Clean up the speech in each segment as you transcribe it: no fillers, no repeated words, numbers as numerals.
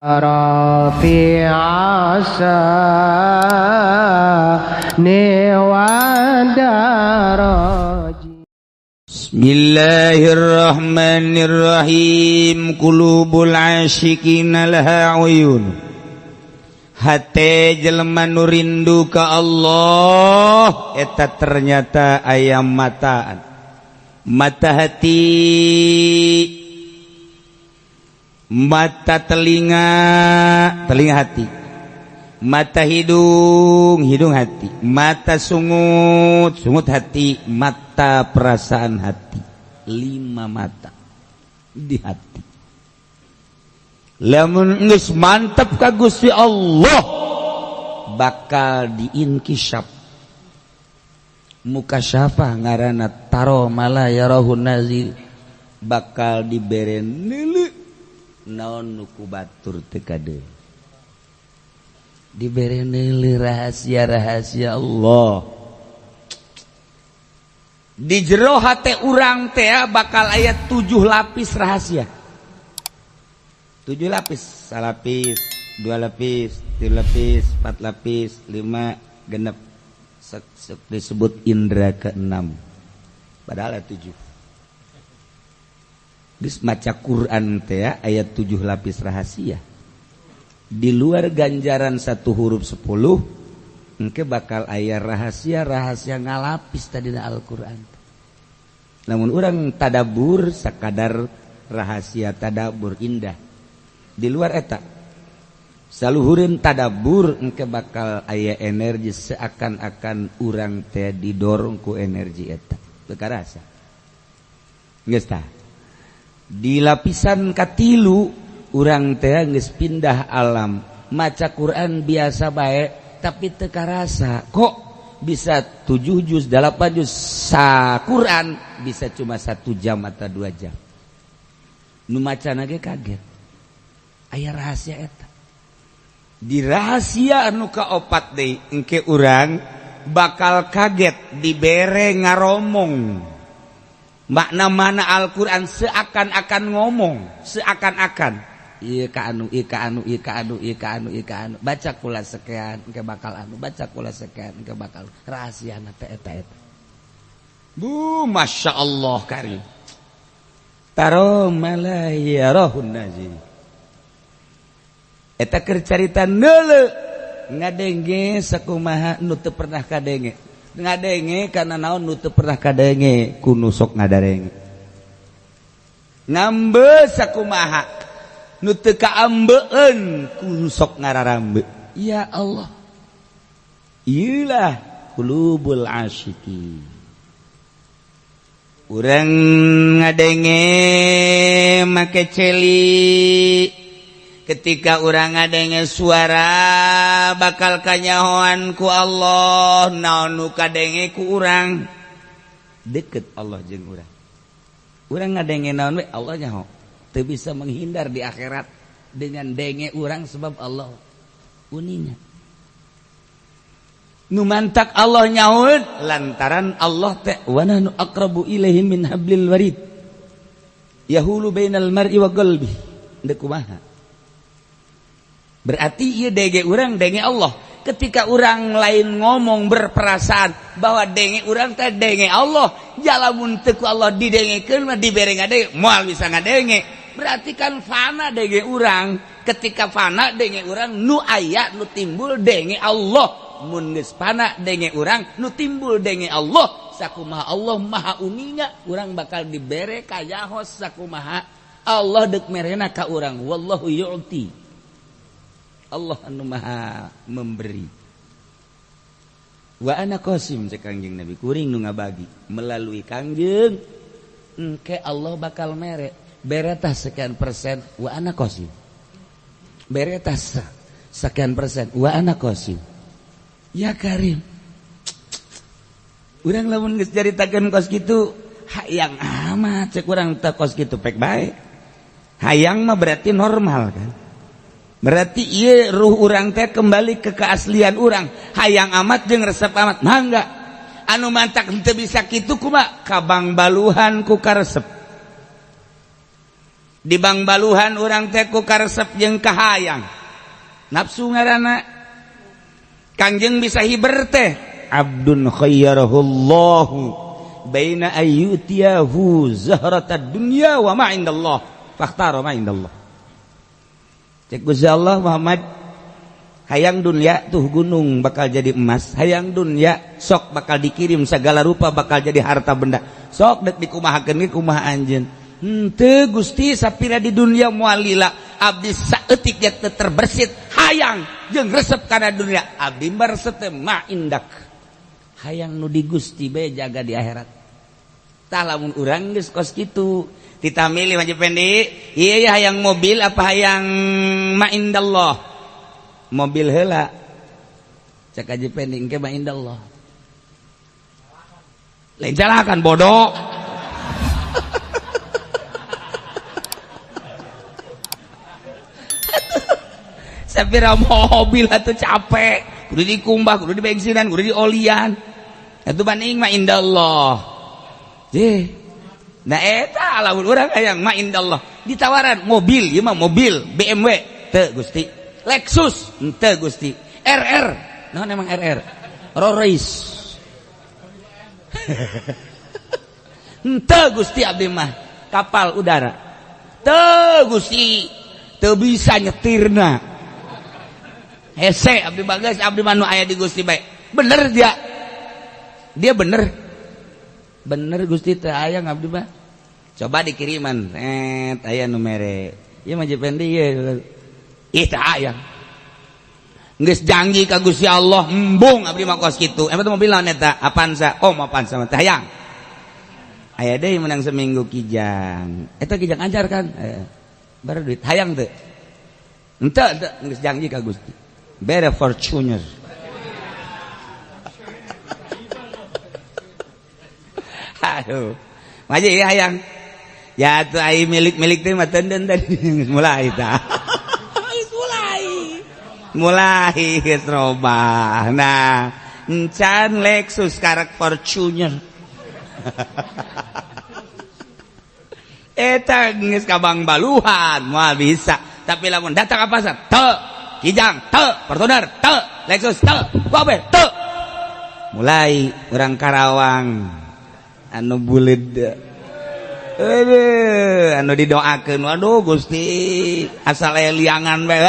Rafi'asa niwadaraji. Bismillahirrahmanirrahim. Qulubul asyiqina laha uyun. Hate jelema nu rindu ka Allah eta ternyata ayam mataan. Mata hati, mata telinga, telinga hati, mata hidung, hidung hati, mata sungut, sungut hati, mata perasaan hati. Lima mata di hati. Lamun geus mantep ka Gusti Allah bakal diinkisaf. Mukasyafah ngaranna taro mala yarahun nazir, bakal dibere neuleu naon nu ku batur teu kadeung. Dibere neuleu rahasia-rahasia Allah. Di jero hate urang teh bakal aya 7 lapis rahasia. 7 lapis, salapis, 2 lapis, 3 lapis, 4 lapis, 5, genep. Disebut indra ke-6. Padahal 7. Geus maca Quran teh ayat 7 lapis rahasia. Di luar ganjaran satu huruf 10, engke bakal aya rahasia-rahasia ngalapis tadina Al-Qur'an. Namun urang tadabur sakadar rahasia tadabur indah. Di luar eta saluhureun tadabur engke bakal aya energi seakan-akan urang teh didorong ku energi eta. Teu karasa. Geus tah. Di lapisan katilu urang teh geus pindah alam. Maca Quran biasa bae tapi teu karasa. Kok bisa 7 juz, 8 juz sa Quran bisa cuma 1 jam atau 2 jam. Nu macana ge kaget. Aya rahasia eta. Di rahasia anu kaopat deui engke urang bakal kaget dibere ngaromong. Makna mana Al-Quran seakan-akan ngomong, seakan-akan ieu ka anu, ieu ka anu, ieu ka anu, ieu ka anu, ieu ka anu. Baca kula sekian engke bakal anu, baca kula sekian engke bakal rahasiana teh eta eta. Bu, Masya Allah karim. Taro malayarahun nazir. Eta keur carita neuleu ngadenge sakumaha nu teu pernah kadenge. Ngadenge kana naon nu teu pernah kadenge ku nu sok ngadarenge. Ngambe sakumaha nu teu kaambeun ku nu sok ngararambe. Ya Allah. Ieulah qulubul asyiqin. Urang ngadenge make celi. Ketika urang ngadenge suara bakal kanyahoan ku Allah, naon nu kadenge ku urang deket Allah jeung urang. Urang ngadenge naon we Allah nyaho. Teu bisa menghindar di akhirat dengan denge urang sebab Allah uninya. Nu mantak Allah nyahoeun lantaran Allah teh wa nahnu aqrabu ilaihi min hablil warid. Yahulu bainal mar'i wa qalbi. Deuk kumaha? Berarti ieu denge urang denge Allah. Ketika urang lain ngomong berperasaan bahwa denge urang teh denge Allah, jalamun teu ku Allah didengekeun mah dibere ngadenge moal bisa ngadenge. Berarti kan fana denge urang. Ketika fana denge urang nu aya nu timbul denge Allah. Mun geus fana denge urang nu timbul denge Allah. Sakumaha Allah maha uninga, urang bakal dibere kayahos sakumaha Allah deuk merena ka urang. Wallahu yu'ti. Allah anu maha memberi. Wa ana qasim cek Kangjeng Nabi, kuring nu ngabagi melalui Kangjeng engke Allah bakal mere beretah sekian persen wa ana qasim. Beretah sekian persen wa ana qasim. Ya Karim. Urang lamun geus caritakeun kos kitu hayang amat cek urang teh kos kitu pek bae. Hayang mah berarti normal kan. Berarti ieu ruh urang teh kembali ke keaslian urang. Hayang amat jeung resep amat. Mangga. Anu mantak henteu bisa kitu kumaha? Kabang baluhan ku karesep. Di Bangbaluhan urang teh ku karesep jeung kahayang. Nafsu ngaranna. Kangjeng bisa hiber teh abdun khayyarahullahu baina ayyutiyahu zahratad dunya wa ma indallah fakhtara ma indallah. Cek Gusti Allah Muhammad, hayang dunia tuh gunung bakal jadi emas, hayang dunia sok bakal dikirim segala rupa bakal jadi harta benda, sok dek dikumahakeun ge kumaha anjeun. Henteu Gusti sapira di dunia moal lila, abdi saeutik ge teu terbersit hayang jeung resep kana dunia, abdi meresep teh ma indak. Hayang nu di Gusti bae jaga di akhirat. Tah lamun urang geus kos kitu, tita milih Haji Pendi, ieu hayang mobil apa hayang ma indallah? Mobil heula. Cek Haji Pendi engke ma indallah. Lain calakan bodoh. Sapira mobil atuh capek, kudu dikumbah, kudu dibensinan, kudu diolian. Atuh banding ma indallah. Jeh. Nah eta lamun urang hayang ma indallah. Ditawaran mobil, ieu mah mobil BMW, teu Gusti. Lexus, henteu Gusti. RR, naon emang RR? Rolls. Henteu Gusti abdi mah kapal udara. Teu Gusti, teu bisa nyetirna. Hese abdi bagas abdi mah nu aya di Gusti bae. Bener dia. Dia bener. Bener Gusti teu hayang abdi mah. Coba dikiriman, aya nu mere. Ieu mah Jependi ieu. Ih teu hayang. Geus janji ka Gusti Allah, embung abdi mah kos kitu. Emang teh mobil naon eta? Avanza. Oh, Avanza mah teu hayang. Aya deui menang seminggu kijang. Eta kijang ajar kan? Baru duit hayang teu. Henteu teu geus janji ka Gusti. Bere Fortuner. Aduh. Maji ya hayang. Ya atuh ai milik-milik teh mah teunden tadi mulai tah. Mulai. Mulai geus robah. Nah, encan Lexus karek Fortuner. Eta geus ka Bangbaluhan moal bisa. Tapi lamun datang ka pasar, teu Kijang, teu, Fortuner, teu, Lexus, teu, wabe, teu. Mulai orang Karawang anu buleud. Aduh, anu didoakeun, waduh Gusti, asal aya liangan bae.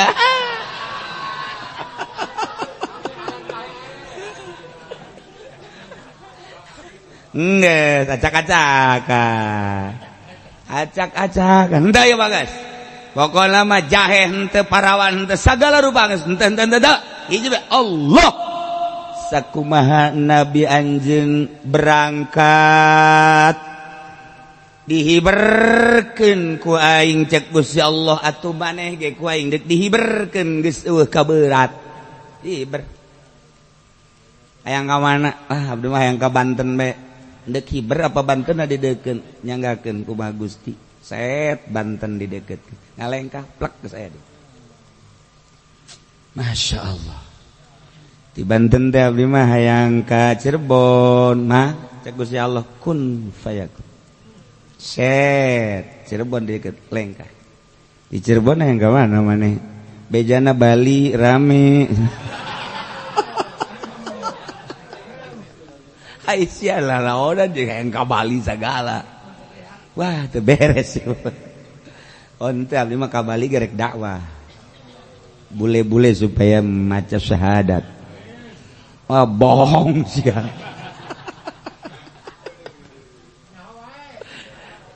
Geus, acak-acakan. Acak-acakan. Henteu ya bagas. Pokokna mah jahe henteu parawan henteu sagala rupa geus henteu henteu henteu. Hiji bae Allah. Sakumaha Nabi anjeun berangkat dihiberkeun ku aing cek Gusti Allah atuh maneh ge ku aing deuk dihiberkeun geus eueuh kaberat. Hiber. Hayang ka mana? Ah abdi mah hayang ka Banten bae. Deuk hiber apa Banten dideukeun nyanggakeun kumaha Gusti. Set Banten dideukeun. Ngalengkah plek ke saya. Masya Allah. Di Banten teh abdi mah hayang ka Cirebon mah cek Gusti Allah kun fayakun. Set Cirebon deket lengkah. Di Cirebon hayang ka mana maneh? Bejana Bali rame. Aisyah lah laonan jeung hayang ka Bali sagala. Wah, teu beres. Onte abdi mah ka Bali gerek dakwah. Bule-bule supaya maca syahadat. Wah, bohong sia.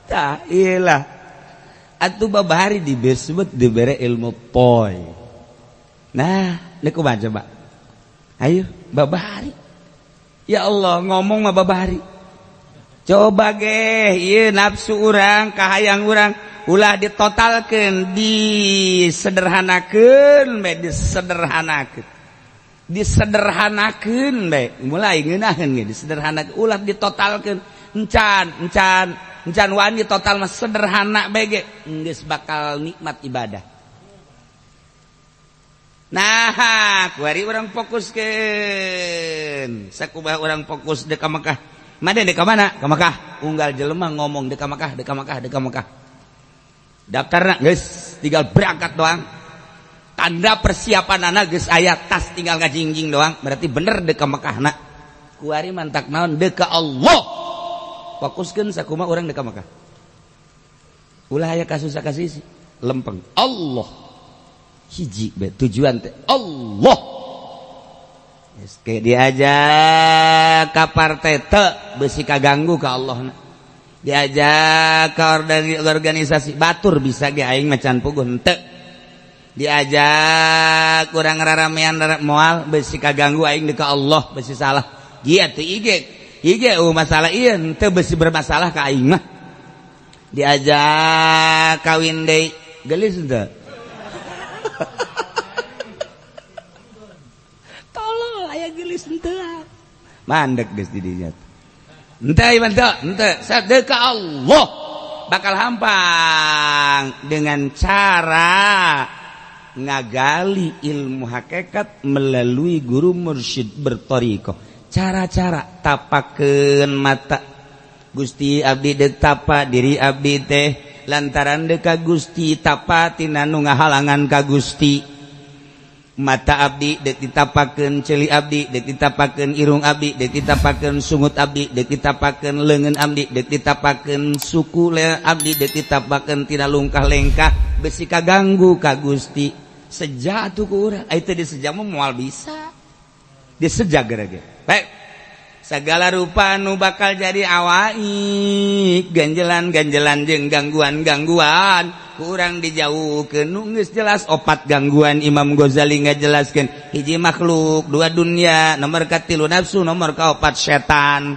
Tah iyalah. Atuh babari disebut dibere ilmu poy. Nah, niku kumaha coba? Ayo, babari. Ya Allah, ngomong mah babari. Coba ge, ieu nafsu urang, kahayang urang ulah ditotalkeun, disederhanakeun bae, disederhanakeun. Disederhanakeun bae, mulai ngeunaheun ge disederhanakeun, ulah ditotalkeun. Encan, encan, encan wani total mah sederhana bae ge, geus bakal nikmat ibadah. Nah, kuari urang fokuskeun. Sakumaha urang fokus deuk ka Mekah. Mana dek ka mana? Ka Mekah. Unggal jelema ngomong dek ka Mekah, dek ka Mekah, dek ka Mekah. Daftarna geus tinggal berangkat doang. Tanda persiapan anak geus aya tas tinggal ngajingjing doang, berarti bener dek ka Mekahna. Kuari mantak naon dek ka Allah. Fokuskeun sakumaha urang dek ka Mekah. Ulah aya kasus sakasisi, lempeng Allah. Hiji be tujuan teh Allah. Geus ke diajak ka partai teu beusi kaganggu ka Allahna. Diajak ke organisasi batur bisa ge aing macan puguh henteu. Diajak kurang raramean moal besi kaganggu aing deuk ka Allah besi salah. Gia teu ige ige masalah ieu henteu besi bermasalah ka aing mah. Diajak kawin deui geulis henteu. Tolol aya geulis henteu. Mandek geus di dinya. Ente ente sedekah Allah bakal hampang dengan cara ngagali ilmu hakikat melalui guru mursyid berthariqah. Cara-cara tapakeun mata Gusti abdi deuk tapa diri abdi teh lantaran deuk ka Gusti tapa tina nu ngahalangan ka Gusti. Mata abdi deuk ditapakeun ceuli abdi deuk ditapakeun irung abdi deuk ditapakeun sungut abdi deuk ditapakeun leungeun abdi deuk ditapakeun suku abdi deuk ditapakeun tina lungkah lengkah besi kaganggu ka Gusti. Seja atuh ku urang ai teu diseja mah moal bisa diseja gerege. Baik, segala rupa nu bakal jadi awaik ganjelan-ganjelan jeung gangguan-gangguan kurang dijauhkeun. Nu geus jelas opat gangguan Imam Ghazali ngajelaskeun hiji makhluk, dua dunia, nomor katilu nafsu, nomor kaopat setan.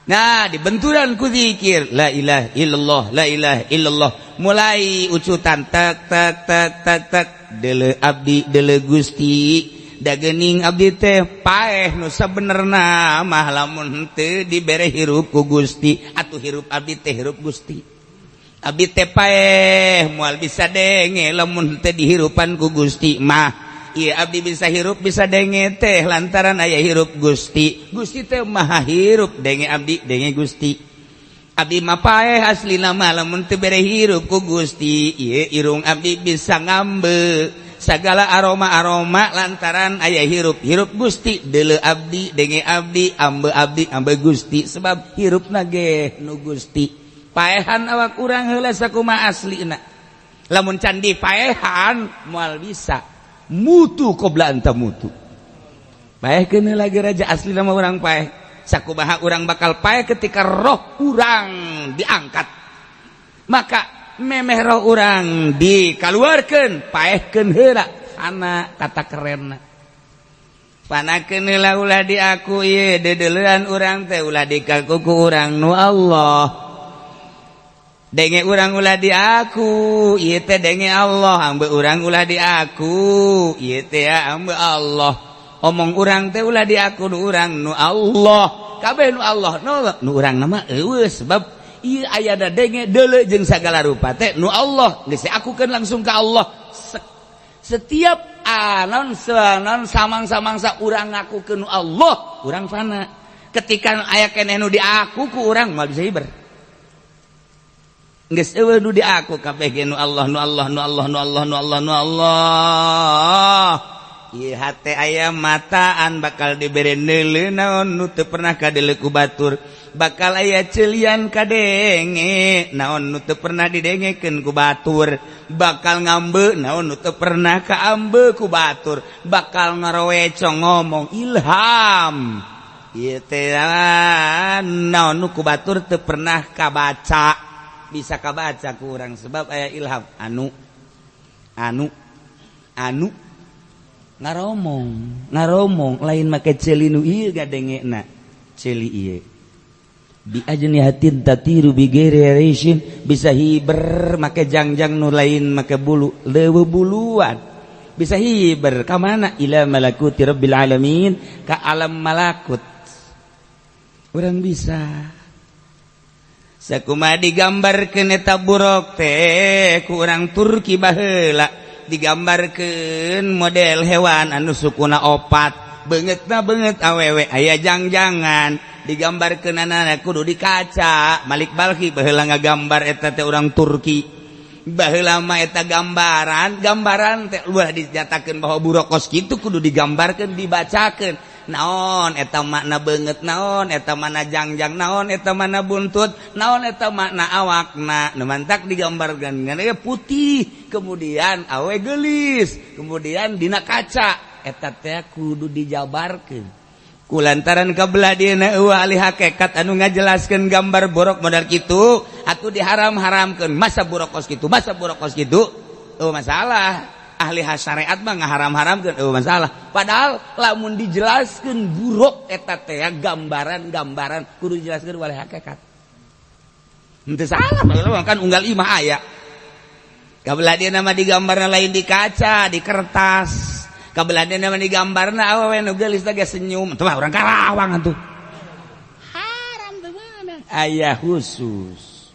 Nah dibenturan ku zikir la ilaha illallah la ilaha illallah mulai ucutan tek tek tek tek tek deuleu abdi deuleu Gusti dagening abdi teh paeh nu sabenerna mah lamun teu dibere hirup ku Gusti atuh hirup abdi teh hirup Gusti. Abdi teh paeh moal bisa denge lamun teu dihirupan ku Gusti mah. Ieu abdi bisa hirup bisa denge teh lantaran aya hirup Gusti. Gusti teh maha hirup denge abdi denge Gusti. Abdi mah paeh aslina mah lamun teu bere hirup ku Gusti. Ieu irung abdi bisa ngambe segala aroma-aroma lantaran aya hirup hirup Gusti deuleu abdi denge abdi ambe abdi ambe Gusti sebab hirupna ge nu Gusti. Paehan awak urang heula sakumaha aslina. Lamun can dipaehan moal bisa mutu qobla anta mutu. Paehkeun heula ge raja aslina mah urang paeh. Sakumaha urang bakal paeh ketika roh urang diangkat. Maka memeh roh urang dikaluarkeun paehkeun heula ana kata kerenna. Panakeun heula ulah diaku ieu deudeulean urang teh ulah dikaku ku urang nu Allah. Denge urang ulah diaku ieu teh denge Allah, ambe urang ulah diaku ieu teh ambe Allah. Omong urang teh ulah diaku nu urang nu Allah. Kabeh nu Allah nu urang mah eueuh sebab ieu aya da denge deuleu jeung sagala rupa teh nu Allah geus diakukeun langsung ka Allah. Setiap anon sanon samang-samangsa urang ngakukeun nu Allah, urang fana. Ketika aya keneh nu diaku ku urang moal bisa hiber. Geus eueuh nu diaku kabeh ge nu Allah nu Allah nu Allah nu Allah nu Allah nu Allah. Ieu hate aya mataan bakal dibere neuleu naon nu teu pernah kadeuleu ku batur. Bakal aya celian kadenge naon nu teu pernah didengekeun ku batur. Bakal ngambe naon nu teu pernah kaambe ku batur. Bakal ngaroweco ngomong ilham ieu teh naon nu ku batur teu pernah kabaca. Bisa kabaca ku urang sebab aya ilham anu anu anu ngaromong ngaromong lain make ceuli nu ieu gadengena ceuli ieu bi ajnihatin tatiru bi ghairi rishin bisa hiber make jangjang nu lain make bulu leuweuh buluan bisa hiber ka mana ila malakuti rabbil alamin ka alam malakut urang bisa. Sakumaha digambarkeun eta buruk teh ku urang Turki baheula digambarkeun model hewan anu sukuna opat beungeutna beungeut awewe aya jangjangan digambarkeunana kudu di kaca. Malik Balki baheula ngagambar eta teh urang Turki. Baheula mah eta gambaran, gambaran teh ulah dinyatakeun bahwa buruk kos kitu kudu digambarkeun, dibacakeun. Naon eta makna beungeut, naon eta makna jangjang, naon eta makna buntut, naon eta makna awakna. Nu mantak digambarkeun ngan putih, kemudian awe geulis, kemudian dina kaca eta teh kudu dijabarkeun. Kulantaran kebelah dina eueuh ahli hakikat anu ngajelaskeun gambar buruk modal kitu atuh diharam-haramkeun. Masa buruk kos kitu, masa buruk kos kitu, oh masalah. Ahli syariat mah ngaharam-haramkeun, oh masalah. Padahal lamun dijelaskeun buruk eta teh gambaran-gambaran kudu dijelaskeun oleh hakikat, henteu salah. Kan unggal imah aya kabelah dina mah digambarna lain di kaca, di kertas. Kabelah dina mah digambarna awewe nu geulis teh senyum. Tuh urang Karawang atuh. Haram teu meunang. Aya khusus.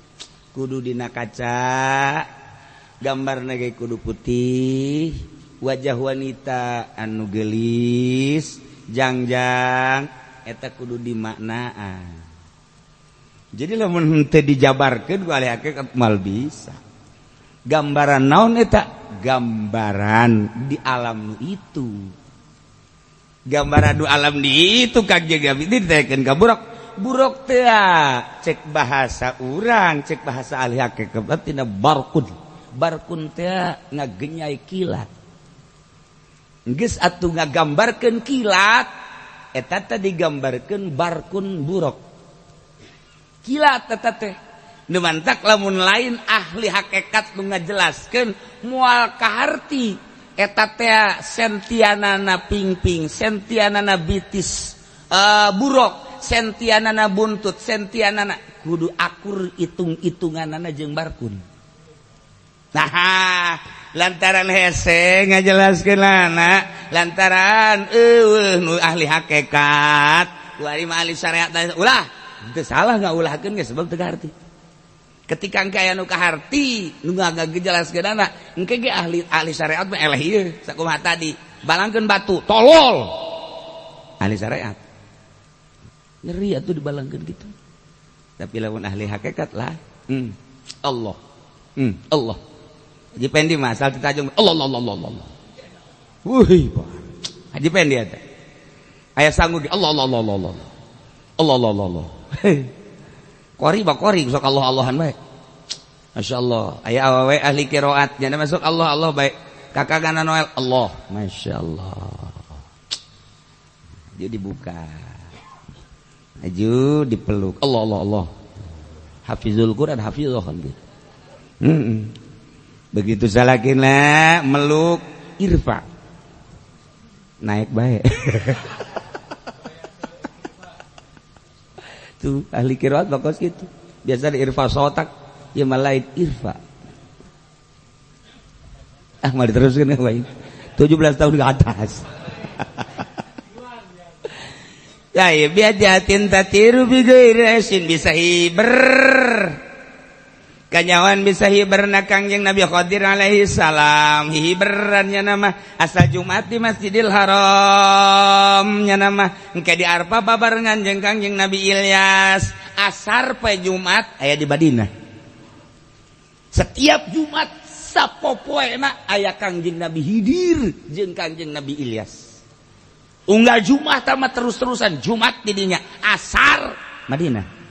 Kudu dina kaca, gambarna ge kudu putih, wajah wanita anu geulis, jangjang eta kudu dimaknaan. Jadi lamun henteu dijabarkeun ku ahli hakikat mal bisa. Gambaran naon eta? Gambaran di alam nu itu, gambaran nu alam di itu. Kangjeng Nabi ditekeun ka buruk. Buruk teh cek bahasa urang, cek bahasa ahli hakikat tina barkun. Barkun teh ngagenyai kilat. Geus atuh ngagambarkeun kilat eta teh digambarkeun barkun buruk, kilat eta teh. Nu mantak lamun lain ahli hakikat nu ngajelaskeun moal kaharti eta teh sentianana pingping, sentianana bitis buruk, sentianana buntut, sentianana kudu akur hitung-hitunganana jeung barkun. Nah, lantaran hese ngajelaskeun lana, lantaran eueuh nu ahli hakikat, ku ahli syariat ulah teu salah ngaulahkeun ge sebab teu kaharti. Ketika engke aya nu kaharti nu ngajelaskeunana, engke ge ahli ahli syariat mah eleh ieu sakumaha tadi balangkeun batu tolol. Ahli syariat ngeri atuh dibalangkeun gitu. Tapi lamun ahli hakikat lah, Allah, Allah. Haji Pendi mah asal ditajung Allah Allah Allah Allah. Wuih, Haji Pendi eta. Aya sanggup Allah Allah Allah Allah. Allah Allah Allah. Kori ba kori sok Allah Allahan bae. Masya Allah. Aya awewe ahli qiraat nya masuk Allah Allah bae. Kakak gana Noel Allah. Masya Allah. Dia dibuka. Aju dipeluk. Allah Allah Allah. Hafizul Quran hafizah kan gitu. Begitu salakina meluk irfa. Naik bae. Tuh ahli qiraat bakos gitu. Biasa di irfa sotak, ya malain irfa. Ah, mau diteruskan ngapain? 17 tahun ke atas. Ya, biajatin tatiru bi ghairi bisa hiber. Kanyawan bisa hiberna Kangjeng Nabi Khadir alaihi salam. Hiberannya nama asal Jumat di Masjidil Haram nya nama engke di Arfah babarengan jeung Kangjeng Nabi Ilyas. Asar pe Jumat aya di Madinah. Setiap Jumat sapopoena aya Kangjeng Nabi Hidir jeung Kangjeng Nabi Ilyas. Unggal Jumat mah terus-terusan Jumat di dinya asar Madinah.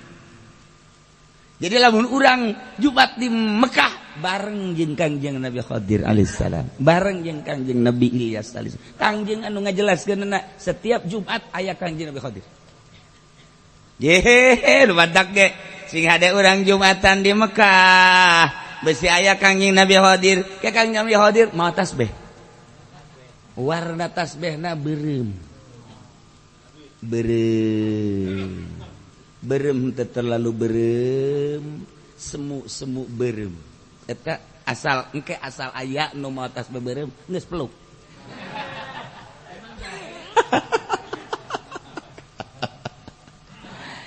Jadi lamun urang Jumat di Mekah bareng jeung Kangjeng Nabi Khadir alaihissalam, bareng jeung Kangjeng Nabi Ilyas alaihissalam. Kangjeng anu ngajelaskeunna setiap Jumat aya Kangjeng Nabi Khadir. Yehehe, nu badak ge sing hade urang Jumatan di Mekah, besi aya Kangjeng Nabi Khadir, ke Kangjeng Nabi Khadir mau tasbih. Warna tasbihna beureum. Beureum. Berem terlalu berem, semu-semu berem. Eta asal engke asal aya nu mau atas beberem geus peluk.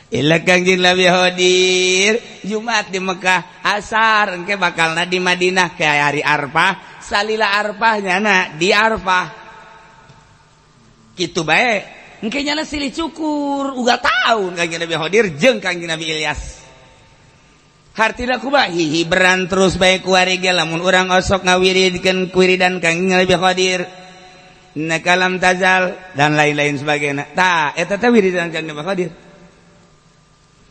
Ila Kangjeng Nabi Khadir Jumat di Mekah, asar engke bakalna di Madinah ke hari Arfah, salila Arfah nyana di Arfah. Kitu bae. Engke nyana silih cukur uga taun Kangjeng Nabi Khadir jeung Kangjeng Nabi Ilyas. Hartina kumaha hihiberan terus bae kuari ge lamun urang osok ngawiridkeun wiridan Kangjeng Nabi Khadir. Innaka lam tazal dan lain-lain sebagainya. Tah eta teh wiridan Kangjeng Nabi Khadir.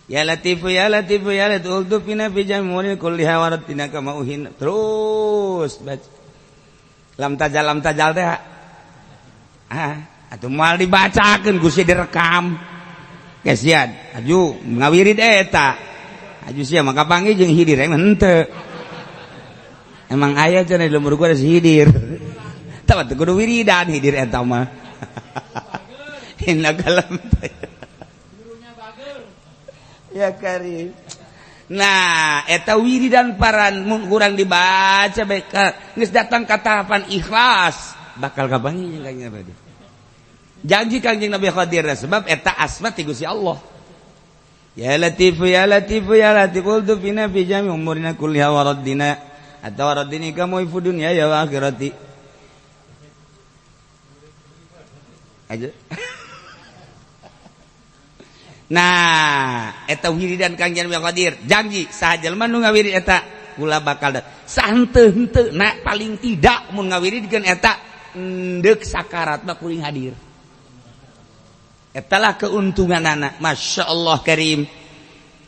Ya Latifu ya Latifu ya Latifu ultufina fi jamuri kulliha waratina kama uhin. Terus baca. Lam tajal teh. Ah, atuh moal dibacakeun ku si direkam. Kesian, aju ngawirid eta. Aju sia maka panggih jeung hidir emang henteu. Emang aya cenah di lembur gua ada si hidir. Tah teu kudu wiridan hidir eta mah. Innaka lam tajal. Ya karim. Nah, eta wiridan paran mun kurang dibaca bae geus datang ka tahapan ikhlas bakal kapanggih jeung Kangjeng Nabi. Janji Kangjeng Nabi Khadir sebab eta asma ti Gusti Allah. Ya Latif ya Latif ya Latif ultufina fi jami umurina kulliha wa raddina atau raddini kamu fi dunya ya wa akhirati. Aja. Nah, eta wiridan Kangjeng Nabi Khadir janji saha jelema nu ngawirid eta kula bakal sahenteu henteu na paling tidak mun ngawiridkeun eta endek sakarat mah kuring hadir. Etalah keuntunganana, Masya Allah karim.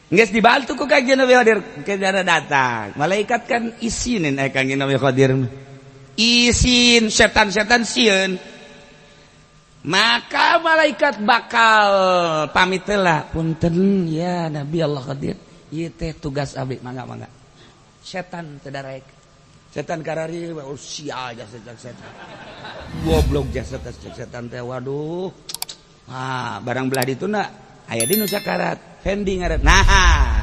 Geus dibantu ku Kangjeng Nabi Khadir, kejar datang. Malaikat kan isinin Kangjeng Nabi Khadir. Isin setan-setan sieun. Maka malaikat bakal pamit lah, punten ya Nabi Allah Khadir. Ieu teh tugas abdi, mangga-mangga. Setan teu daraek. Setan karari oh sia jasa setan. Goblok jasa setan teh waduh. Ah, barang belah dituna aya di nu sakarat, Fendi ngaran. Nah,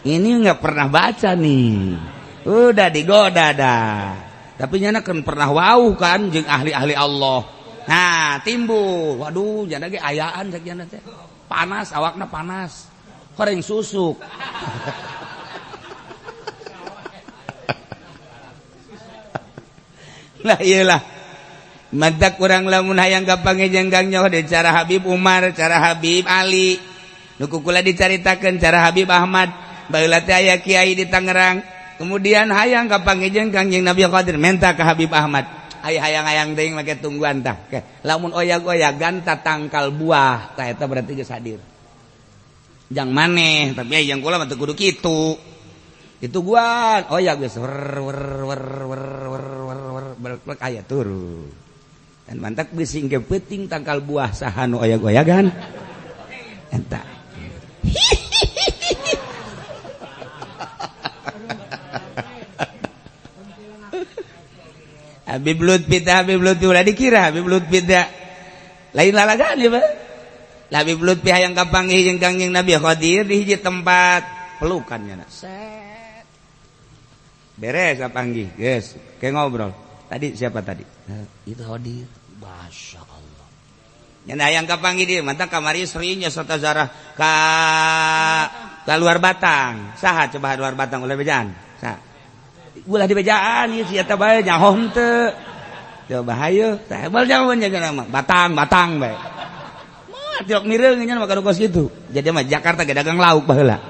ini nggak pernah baca nih. Udah digoda dah. Tapi nyana kan pernah wau kan jeung ahli-ahli Allah. Nah, timbul. Waduh, jana ge ayaan cek jana teh. Panas awakna panas. Horeng susuk. Lah iyalah. Mantap kurang lamun hayang gampang jenggang nyaho de cara Habib Umar, cara Habib Ali. Nu kukula dicaritakeun cara Habib Ahmad. Baheula teh aya kiai di Tangerang. Kemudian hayang kapanggih Kangjeng Nabi Khadir minta ke Habib Ahmad. Ay hayang-hayang teuing make tungguan tah. Lamun oyag-oyagan ta tangkal buah, tah eta berarti geus hadir. Jang maneh, tapi ai jang kula mah teu kudu kitu. Ditungguan, oyag geus wer wer wer wer wer wer wer aya turun. Dan mantak bisi engke peuting tangkal buah saha nu oyag-oyagan. Eta. Habib Lutfi teh Habib Lutfi ulah dikira Habib Lutfi teh lain lalagaan ya Pak. Habib Lutfi hayang kapanggih jeung Kangjeng Nabi Khadir di hiji tempat pelukan nya. Set. Beres kapanggih, geus, kayak ngobrol. Tadi siapa tadi? Itu Khadir. Masya Allah. Nya hayang kapanggih dia mantap kamari sering nya serta zarah ka luar Batang. Saha coba luar Batang ulah bejaan? Saha? Ulah di bejaan ieu si eta bae nyaho henteu. Coba hayu, tah bal nyaho nya mah Batang, Batang bae. Mah tiok mireung nya mah kos kitu. Jadi mah Jakarta ge dagang lauk baheula.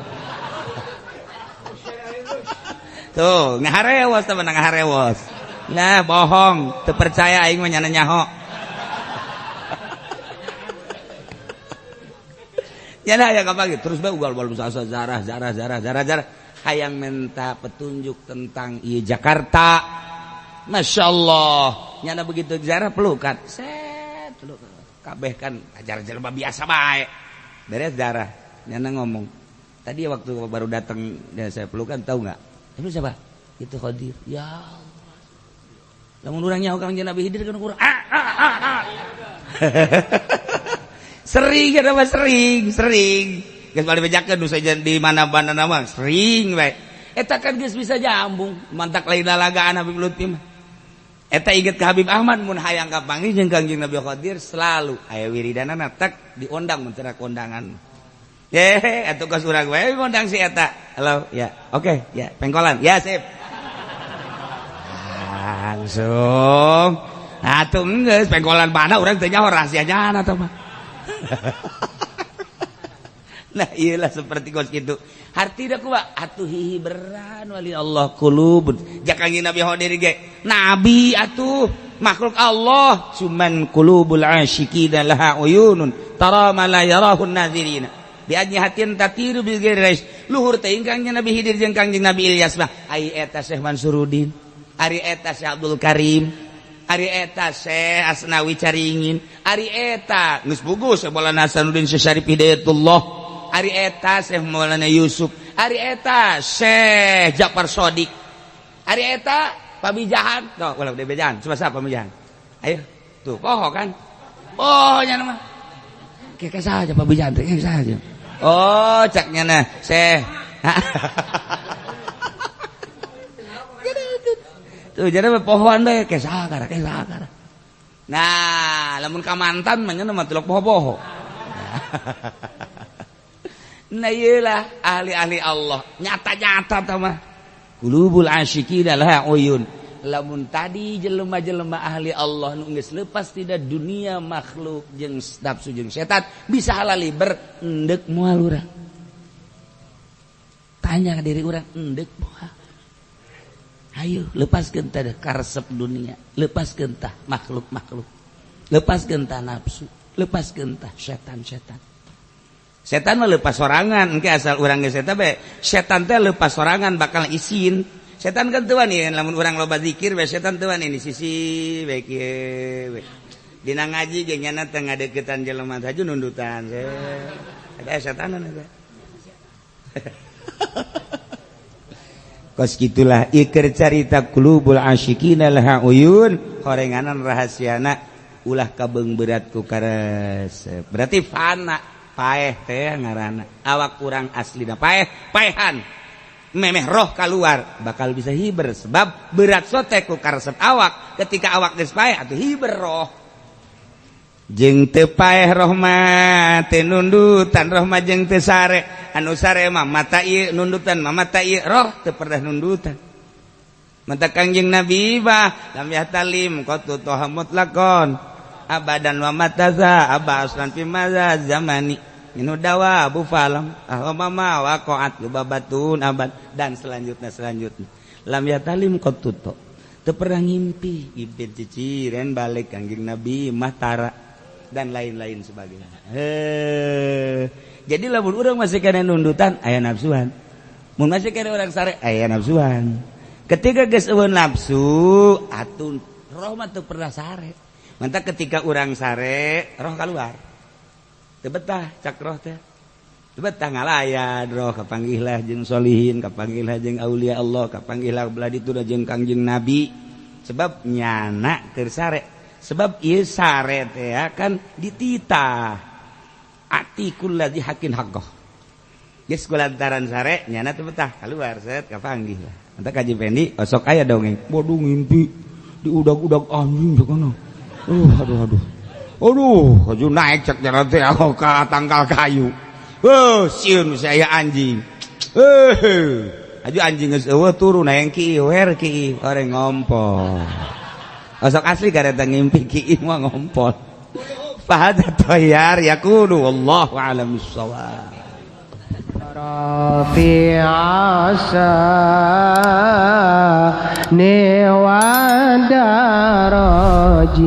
Tuh, ngaharewos teh mah ngaharewos. Nah, bohong, teu percaya aing mah nyana nyaho. Nyana aya kapanggih terus bae ugal-ugal zarah zarah zarah zarah zarah. Hayang minta petunjuk tentang ieu Jakarta. Masya Allah. Nyana begitu jarah pelukan. Set pelukan. Kabeh kan ajar jelema biasa bae. Beres darah. Nyana ngomong. Tadi waktu baru datang dan saya pelukan tahu enggak? Itu siapa? Itu Khadir. Ya Allah. Lamun urang nyaho Kangjeng Nabi Khidir kan urang ah ah ah ah. Sering kana mah sering, sering. Geus balik bejakeun nu saja di mana-mana mah sering bae. Eta kan geus bisa jambung, mantak lain lalagaan Habib Lutfi mah. Eta inget ka Habib Ahmad mun hayang kapanggih jeung Kangjeng Nabi Khadir selalu aya wiridanana tek diondang mun teu kondangan. Ye, atuh kos urang wae ngondang si eta. Halo, ya. Oke, ya, pengkolan. Ya, sip. Langsung. Atuh geus pengkolan mana urang teh nyaho rahasianya atuh mah. Nah, iyalah seperti kos gitu. Hartina kumaha? Atuh hihi beran wali Allah qulubun. Jak Kangjeng Nabi Hodir ge. Nabi atuh makhluk Allah, cuman qulubul asyiqina laha uyunun tara ma la yarahun nazirina. Bi ajnihatin tatiru bil ghairi. Luhur teh Kangjeng Nabi Khidir jeung Kangjeng Nabi Ilyas mah. Ai eta Syekh Mansuruddin, ari eta Syekh Abdul Karim, ari eta Syekh Asnawi Caringin, ari eta geus bugus Maulana Hasanuddin Syekh Syarif Hidayatullah, ari eta Syekh Maulana Yusuf, ari eta Syekh Ja'far Shodiq, ari eta Pamijahan. Tuh, ulah bebejan, coba siapa Pamijahan? Ayo, tuh poho kan? Oh, nya mah. Kayak saja Pamijahan teh, saja. Oh, caknya nah, Syekh. Tuh jadi pohon bae kesakara, kesakara. Nah, lamun ka mantan mah nya mah tilok poho-poho. Nah, iyalah ahli-ahli Allah, nyata-nyata tah mah. Qulubul asyiqina laha uyun. Lamun tadi jelema-jelema ahli Allah nu geus lepas tidak dunia makhluk jeung nafsu jeung setan bisa halaliber endek moal urang. Tanya ke diri urang endek moal. Ayo lepaskeun tah karesep dunia, lepaskeun tah makhluk-makhluk, lepaskeun tah nafsu, lepaskeun tah setan-setan. Setan mah lepas sorangan, engke asal urang geus eta bae. Setan teh lepas sorangan bakal isin. Setan kan teu wani lamun urang loba zikir bae setan teu wani di sisi bae kieu. Dina ngaji ge nyana teh ngadeukeutan jelema teh nundutan. Eta setanan eta. Kos gitulah iker carita qulubul asyiqina laha uyun, horenganan rahasiana ulah kabeung berat ku karesep. Berarti fana paeh teh ngaranna. Awak urang aslina paeh, paehan. Memeh roh keluar bakal bisa hiber sebab berat sote ku karesep awak. Ketika awak geus paeh atuh hiber roh. Jeung teu paeh roh mah teu nundutan, roh mah jeung teu sare. Anu sare mah mata ieu nundutan, mah mata ieu roh teu pernah nundutan. Mata Kangjeng Nabi bah lam yahtalim qatu toha mutlaqon abadan wa mataza aba aslan fi maza zamani minu dawa abu falam ahwa mama waqa'at lubabatun abad dan selanjutnya selanjutnya. Lam yahtalim qatu to teu pernah ngimpi, impi ciciren balik Kangjeng Nabi mah tara dan lain-lain sebagainya. Jadi lamun urang masih kena nundutan aya nafsuan. Mun masih kena urang sare aya nafsuan. Ketika geus eueun nafsu atuh roh mah teu pernah sare. Mantap ketika urang sare roh keluar. Teu betah cak roh teh. Teu betah ngalayan roh kapanggihlah jeung solihin, kapanggihlah jeung aulia Allah, kapanggihlah belah ditu jeung Kangjeng Nabi. Sebab nyana keur sare. Sebab ieu sare teh kan dititah. Atikul ladzi hakin haqqah. Geus kulantaran sare nyana teu betah keluar set kapanggih lah. Mantap Kaji Pendi osok aya dongeng. Bodoh ngimpi diudag-udag anjing sakana. Aduh aduh. Aduh, aju naik cek nyana teh ka tangkal kayu. Heuh, sieun saya anjing. Heuh. Aju anjing geus eueuh turun hayang ki wer ki oreng ngompol. Osok asli kareta ngimpi ki mah ngompol. Fahadha tayyar yakunu wallahu a'lam bissawab. Rafi'a sani wa daraji.